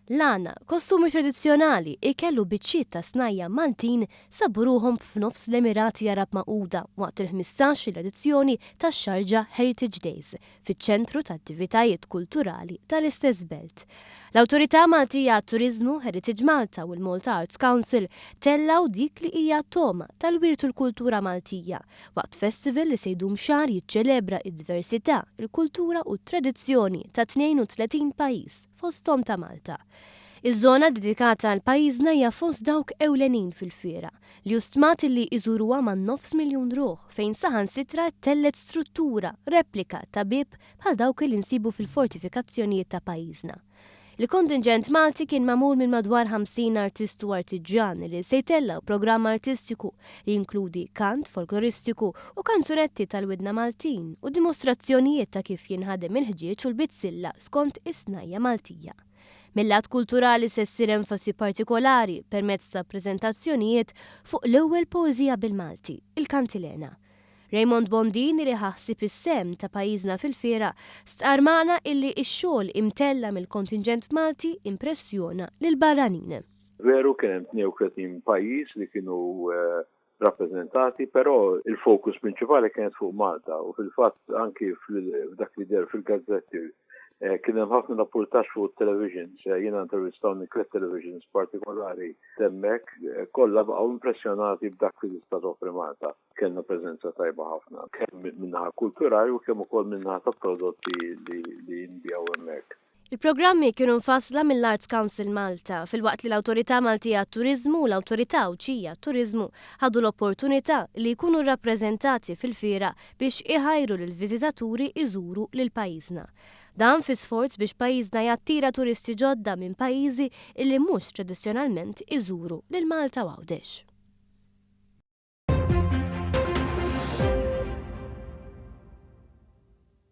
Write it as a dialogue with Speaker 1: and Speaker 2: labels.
Speaker 1: L-għana, kostumi tradizzjonali, ikel u biċċiet ta' snajja' Maltin sabu ruħhom f'nofs l-Emirati Għarab Magħquda waqt il-ħmistax-il edizzjoni tax-Sharjah Heritage Days fiċ-ċentru ta' attivitajiet kulturali tal-istess belt. L-Awtorità Maltija għat-Turiżmu, Heritage Malta u l-Malta Arts Council tellgħu dik li hija togħma tal-wirt u l-kultura Maltija waqt festival li se jdum xahar jiċċelebra d-diversità, il-kultura u t-tradizzjoni ta' 32 pajjiż. fosthom ta' Malta. Iż-żona ddedikata għal pajjiżna hija fost dawk ewlenin fil-fiera, li hu stmat li jżuruha man-nofs miljun ruħ, fejn saħansitra ttellgħet struttura, replika ta' bieb bħal dawk li nsibu fil-fortifikazzjonijiet ta' pajjiżna. Il-kontinġent Malti kien magħmul minn madwar 50 artist u artiġġan li se jtellgħu programm artistiku li jinkludi kant folkloristiku u kanzunetti tal-widna Maltin u dimostrazzjonijiet ta' kif jinħadem il-ħġieġ u l-bizzilla skont is-snajja' Maltija. Mil-lat kulturali se ssir enfasi partikolari permezz ta' preżentazzjonijiet fuq l-ewwel poeżija bil-Malti, il-Kantilena. Raymond Bondin li ħa ħsieb is-sehem ta' pajjiżna fil-fiera stqarr magħna illi x-xogħol imtella' mill-kontinġent Malti impressjona lill-barranin.
Speaker 2: Veru kien hemm 32 pajjiż li kienu rappreżentati, però il-fokus prinċipali kienet fuq Malta u fil-fatt anki f'dak li deher fil-gazzetti eh, kien hemm ħafna rapportaġġ fuq it-televisions, eh, jiena intervistawni tliet televisions partikolari hemmhekk, eh, kollha baqgħu impressjonati b'dak li tista' toffri Malta. Kellna preżenza tajba ħafna, kemm min-naħa kulturali u kemm ukoll min-naħa ta' prodotti li jinbiegħu hemmhekk.
Speaker 1: Il-programmi kienu mfassla mill-Arts Council Malta, filwaqt li l-Awtorità Maltija għat-Turiżmu u l-Awtorità Għawdxija għat-Turiżmu ħadu l-opportunità li jkunu rrappreżentati fil-fiera biex iħajru lill-viżitaturi jżuru lil pajjiżna. Dan fi sforz biex pajjiżna jattira turisti ġodda minn pajjiżi li mhux tradizzjonalment iżuru lil Malta u Għawdex.